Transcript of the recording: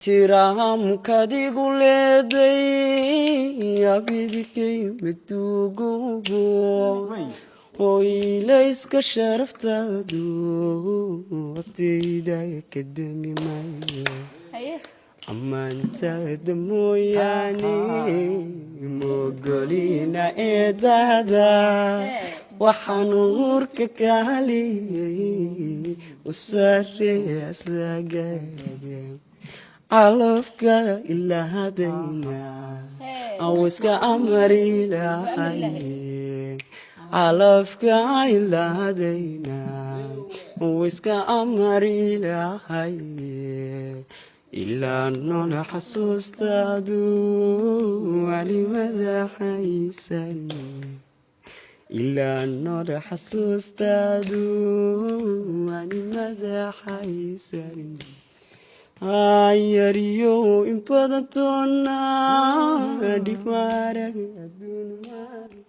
Tiraamkadigu leeday abidikay maduugubo oo ilayska sharaftaadu waqtiyda ka dami maayo. Haye. Ammaantaada mooyaane mogolina eedaada, waxaan uurka kaaliyey u sare asagaga calafka ilaahadayna awiska amari lahay, calafka ilaahadayna wiska amari lahay, ilaa nola xasuustaadu wali madaxaysan, ilaa nola xasuustaadu wali madaxaysan, yariyo in badan toona dhib maarag adduun maarag.